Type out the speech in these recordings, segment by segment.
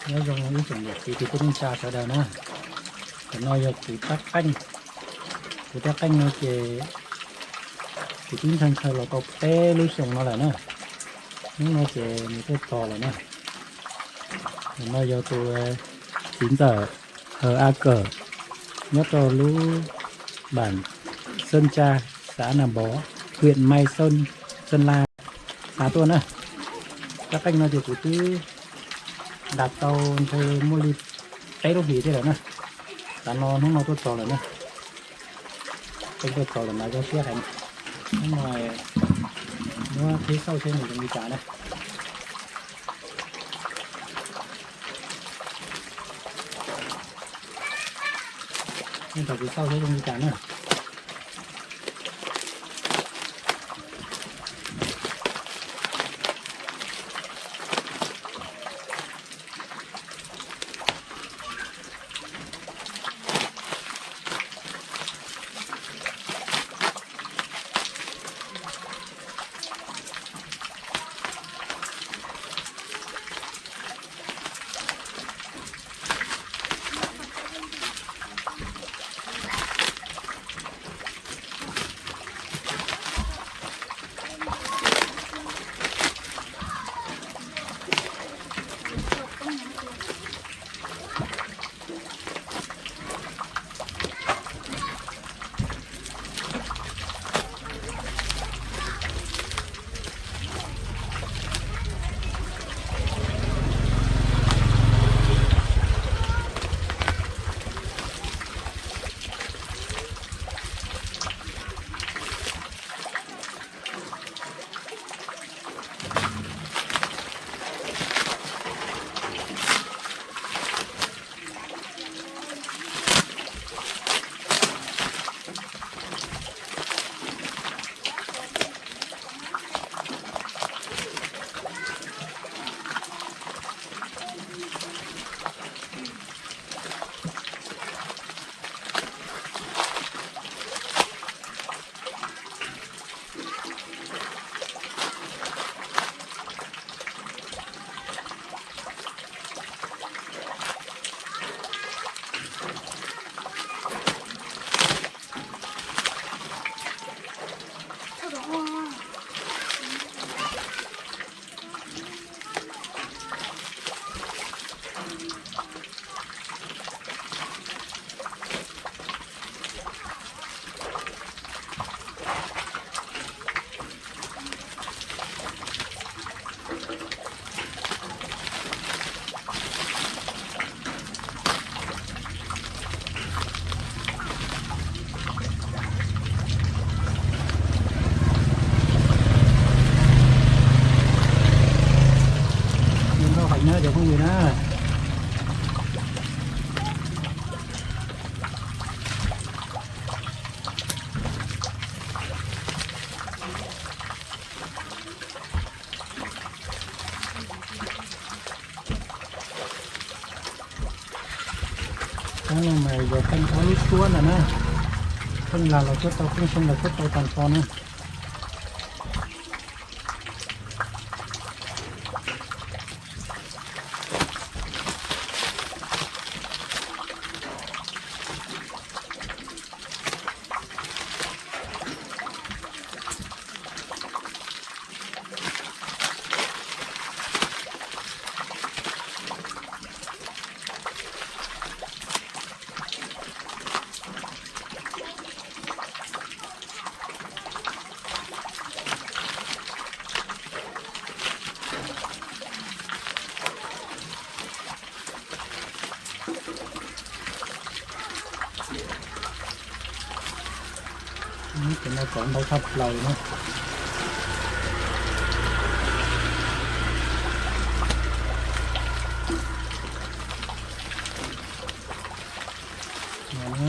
Nyob zoo ib tsoom niam txiv kwv tij neej tsa sawv daws na. Tam no yog kuv rab qeej. Kuv rab qeej no ces kuv twb ntshaw ntshaw los tau peb lub xyoo no lawm na. Hnub no ces nws tuaj txog lawm na. Tam no yog tus txiv ntxawm Hawj A Kawm nyob rau lub bản Sơn Tra, xã Nà Bó, huyện Mai Sơn, Sơn La xa tuaj na. Rab qeej no ces kuv twb nram tau ntshe muaj li peb lub hlis thiab lawm na. Tam no hnub no tuaj txog lawm na. Qeej tuaj txog lawm mas zoo siab heev. Hnub no muab qhib xauj seb nws zoo li cas na. Nej tos kuv xauj seb zoo li cas na. Nyob zoo cov phooj ywg na. Tab no mas yog pheej ob lub suab ntawd na, pheej lag los tuaj tau, pheej xyoo los tuaj tau tag nrho na. Cov no tsov ntau tshaj plaws na. No na,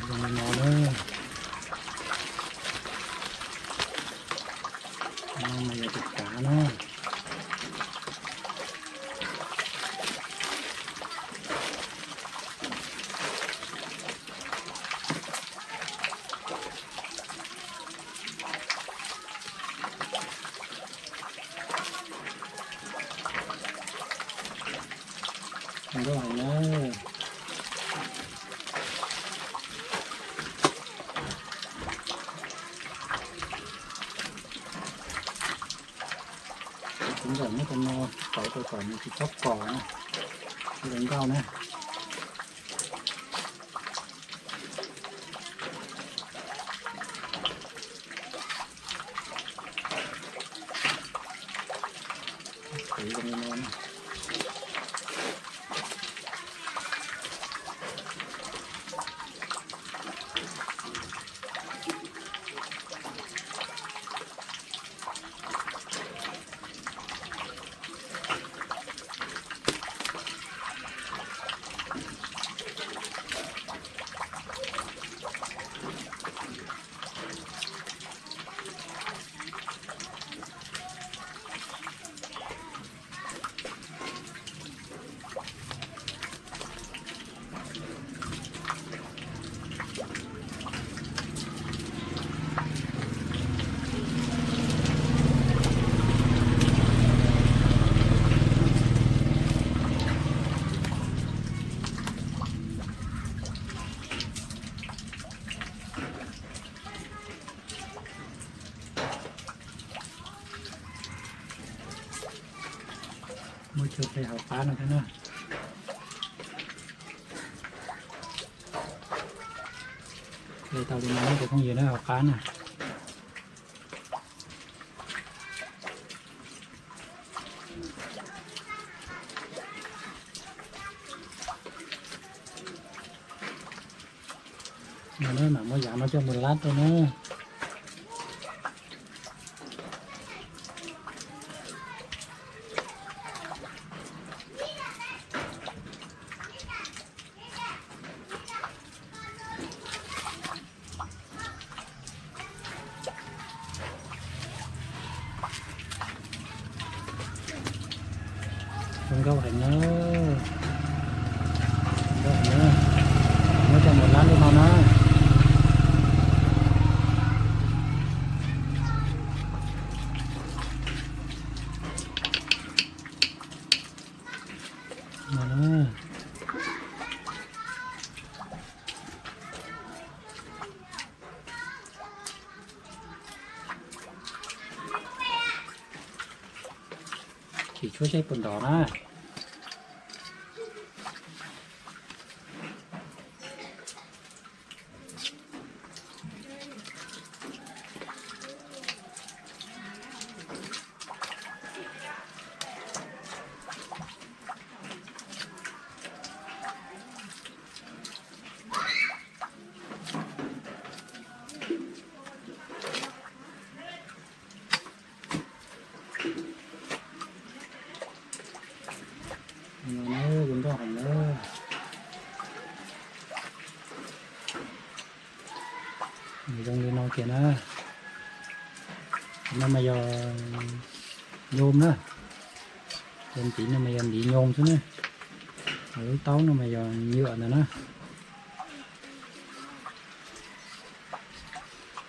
zoo li no na. No mas yog tus kav na. Nkauj heev na. Kuv ntawm muab cov no tauv tau kom nws tsis txhob pom na, zoo nkauj na. Tauv zoo li no na. Muaj chaw hle hauv qab no thiab na. Hle tau li no cov phooj ywg na, hauv qab na. No na, mam muab yav no coj mus lab rau na. Zoo nkauj heev na. Zoo nkauj heev na. Muab coj mus lab li no na. No na. Chim tshuab saib puas nrov na. Zoo nkauj heev na. Nws zoo li no kiag na. No mas yog nyoos na. Cov ntiv no mas yog ntiv nyoos xwb na. Ho lub taub no mas yog nyuam ntawd na.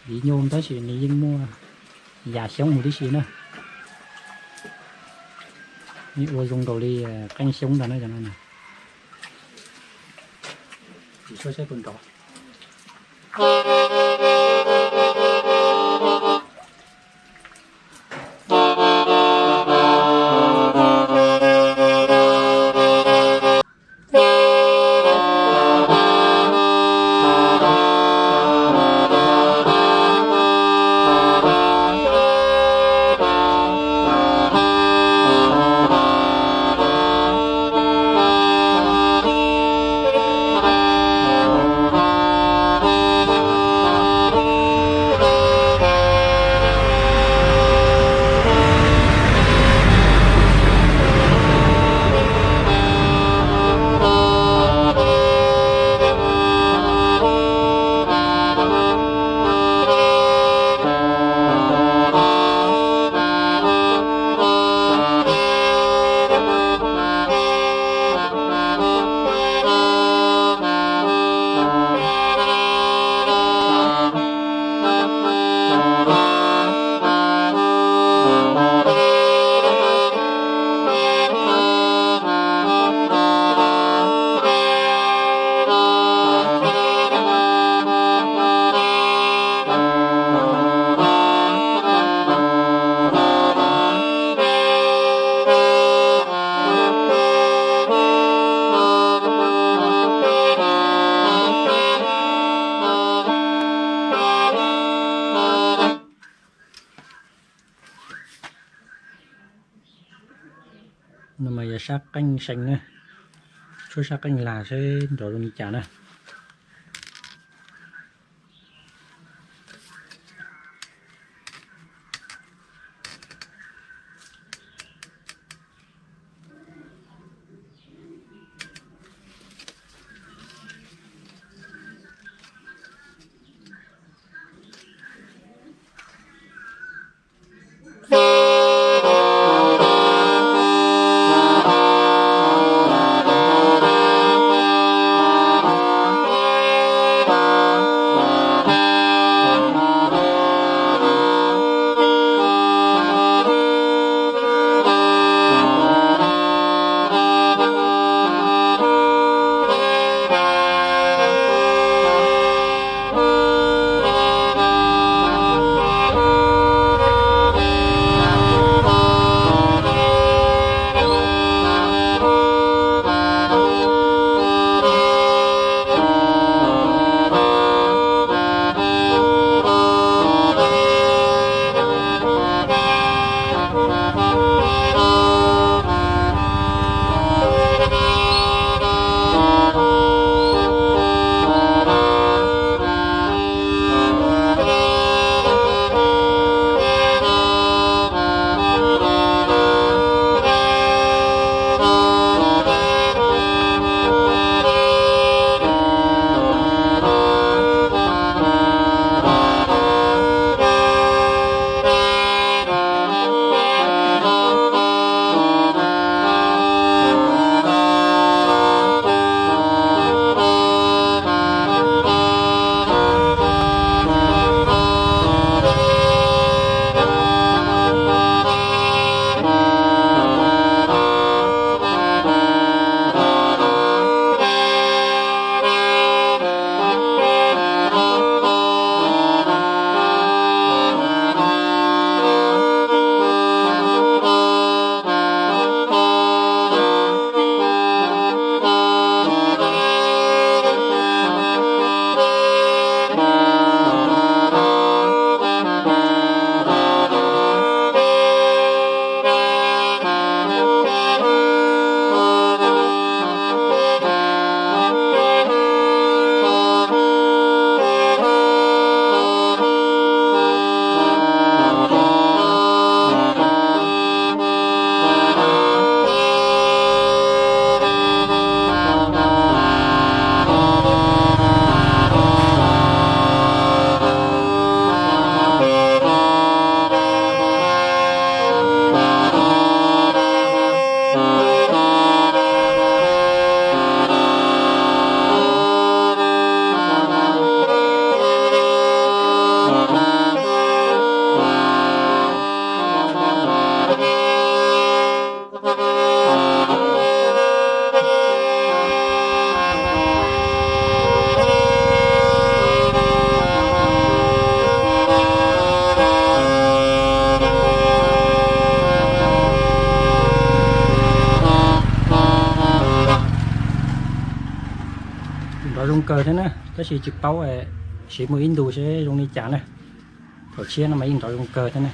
Ntiv nyoos tab sis nws yeej muaj yam xyoob huv tib si na. Yeej ua zoo nkaus li qeej xyoob ntag na cov no na. Saib puas nrov. No mas yog sab qeej see na, tshuab sab qeej lag seb nrov zoo li cas na. Nrov zoo kawg thiab na, tab sis tsis paub siv mus ib ntus seb zoo li cas na. Thaum tshiab no mas yeej nrov zoo kawg thiab na.